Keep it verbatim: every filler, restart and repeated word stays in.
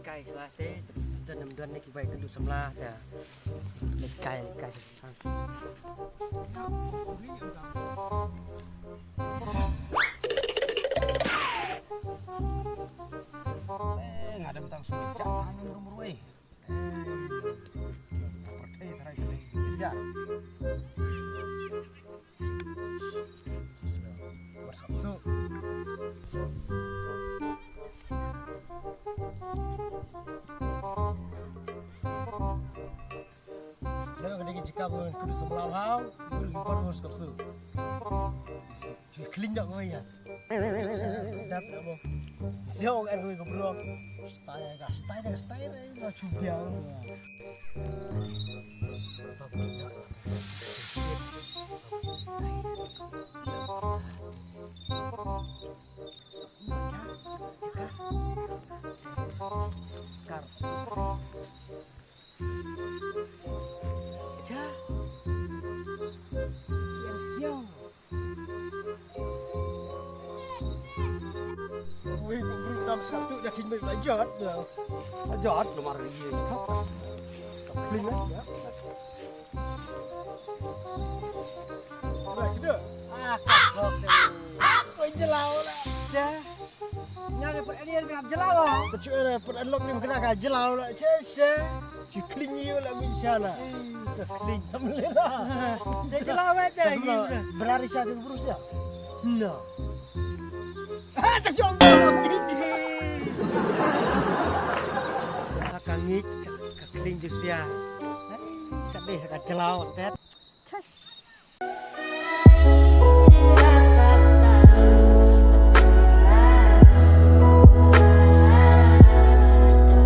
Kai shuwa te, don nam don ne ki bai kynduh samla te. Ne kai, ne kai. Eh, ngadam tang sujak anu rumrui. Eh, pyrthei tharai tharai. Ya. Bersapsu. Dah kena kita cakap pun kudu sembelawang, kudu lipat pun sekapsu. Cuy clean dah kau ya. Dap dah mau. Siapa kan kau kebrok. Style dah, style dah, style dah. Mau cubiang. Kar. Cha. Yang siang. Wei, bu bru tam satu dah kin mai bajat dah. Bajat nomor ye. Kap. Kap kling ya. Dah kita. Ah, kap. Aku jelau lah. Dah. Nga dei pat eni dei hap jylla ba. Te shu ere pat lok ni kena ka jylla la. Ches. Shu kling ïa la ngi sha la. Kling samle la. Te jylla ba te. Berari sha te bru sha. No. Ha te shu la ngi. Ka ngi ka kling ju sia. Sa dei ka jylla te.